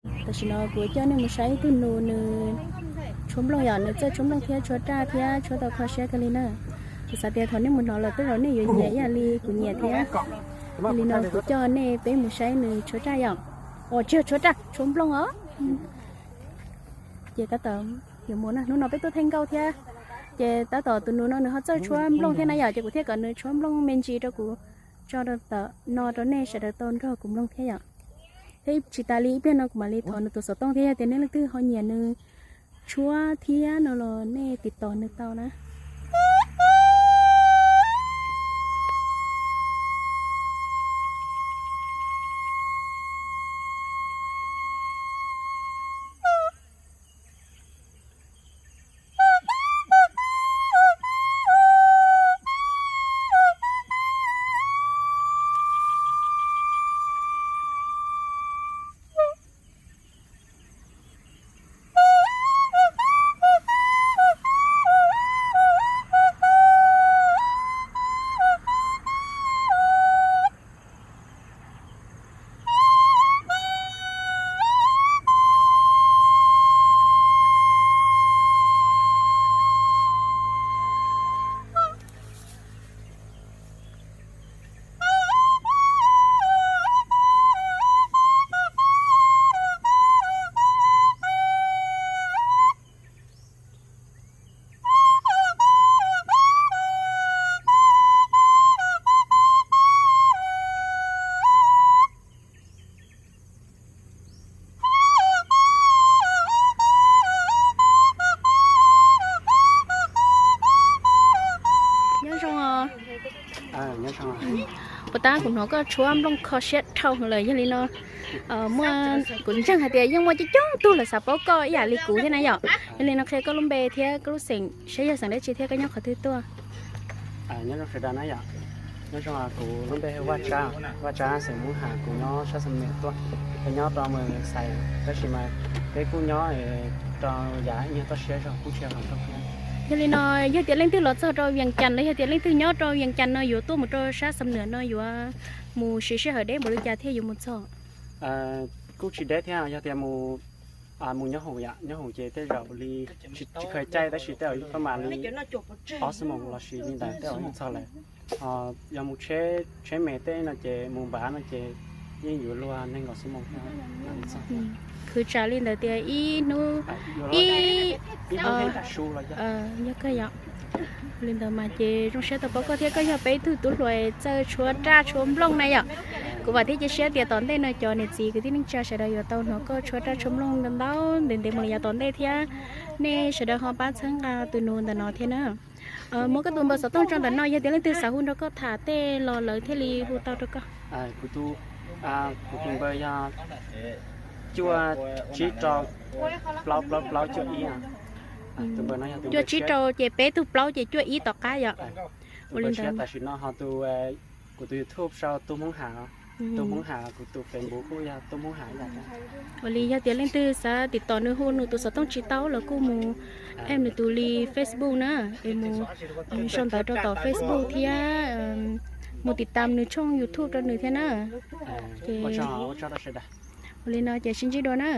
Tam sim no kuv coj nej mus saib ib tug nus nws tshuab nplooj yom, nws txawj tshuab nplooj thiab tshuab raj thiab tshuab tau kho siab kawg li na. Kuv xav tias thaum nej mus hnov lawm tej zaum nej yuav nyiam ib yam li kuv nyiam thiab. Yog li no kuv coj nej peb mus saib nws tshuab raj yom. Ua tsis yog tshuab raj, tshuab nplooj os. Ces tab tom yuav mus na, hnub no peb tuaj theej nkauj thiab. Ces tab tom tus nus no nws ho txawj tshuab nplooj thiab na yom, ces kuv thiaj kom nws tshuab nplooj me ntsis rau kuv tso rau ntawm no rau nej sawv daws tau nrog kuv mloog thiab yom. Thiab tsis tas li ib pliag no kuv mam li thov nws tus xov tooj thiab, yog tias nej leej twg ho nyiam nws tshuab thiab no los nej tiv tos nws tau na. Nyob zoo os. Puas tab kuv hnov koj tshuab nplooj kho siab dhau lawm, yog li no muaj, kuv ntseeg hais tias yeej muaj coob coob tug los xav paub koj ib yam li kuv thiab na yom. Yog li no qhia koj lub npe thiab koj lub xeem saib yog xeem dab tsi thiab koj nyob qhov twg tuaj. Nyob zoo sawv daws na yom. Nyob zoo, kuv lub npe hu Vaj Tsab, Vaj Tsab xeem Hmoob Ham, kuv nyob sab Xam Nuam tuaj, kuv nyob rau Moos Xais, tab sis mas peb kuj nyob rau yav ib nyuag toj siab zog kuj tsis yog hauv nroog thiab. Yog li no, yog tias leej twg los txog rau Vias Cas los yog tias leej twg nyob rau Vias Cas no yuav tuaj mus rau sab Xam Nuam no yuav mus siv sij hawm deb npaum li cas thiaj yuav mus txog? Kuj tsis deb thiab, yog tias mus, mus nyob hoom yom, nyob hoom ces tej zaum li tsis khaws caij tab sis tej zaum koj mam li ob xuab moos los sis li ntawd tej zaum yeej txog lawm. Yog mus tsheb me tej no ces mus npav no ces yeej yuav luag nees nkaum xuab moos thiab mam li txog. Khwv tsam li ntawd tias ib hnub, ib, yog kawg yom. Li ntawd mas ces zoo siab tau paub koj thiab, koj yog peb tug tub hluas txawj tshuab raj tshuab nplooj na yom. Kuv vam thiab cia siab tias tom ntej no cov niam txiv kwv tij neej tsa sawv daws yuav tau hnov koj tshuab raj tshuab nplooj ntau ntau ntev ntev mus li yav tom ntej thiab. Nej sawv daws ho pab txhawb nqa tus nus ntawm no thiab na. Muab koj tus npawb xov tooj tso ntawm no, yog tias leej twg xav hu nrog koj tham tej los lawv thiaj li hu tau rau koj. Kuv tus, kuv tus npawb yog cuaj tsib rau plaub plaub plaub cuaj ib. Cuaj tsib rau ces peb tug plaub ces cuaj ib tom qab yom. Ua li ntawd tam sim no ho tus, kuv tus YouTube sau Tub Hmoob Ham, Tub Hmoob Ham, kuv tus Facebook kuj yog Tub Hmoob Ham ib yam. Ua li yog tias leej twg xav tiv tom nws hu nws tus xov tooj tsis tau los kuj mus add nws tus li Facebook na, es mus sau ntawv rau tom Facebook thiab mus tiv tam nws tshooj YouTube rau nws thiab na. Ua li no ces sib ntsib dua na.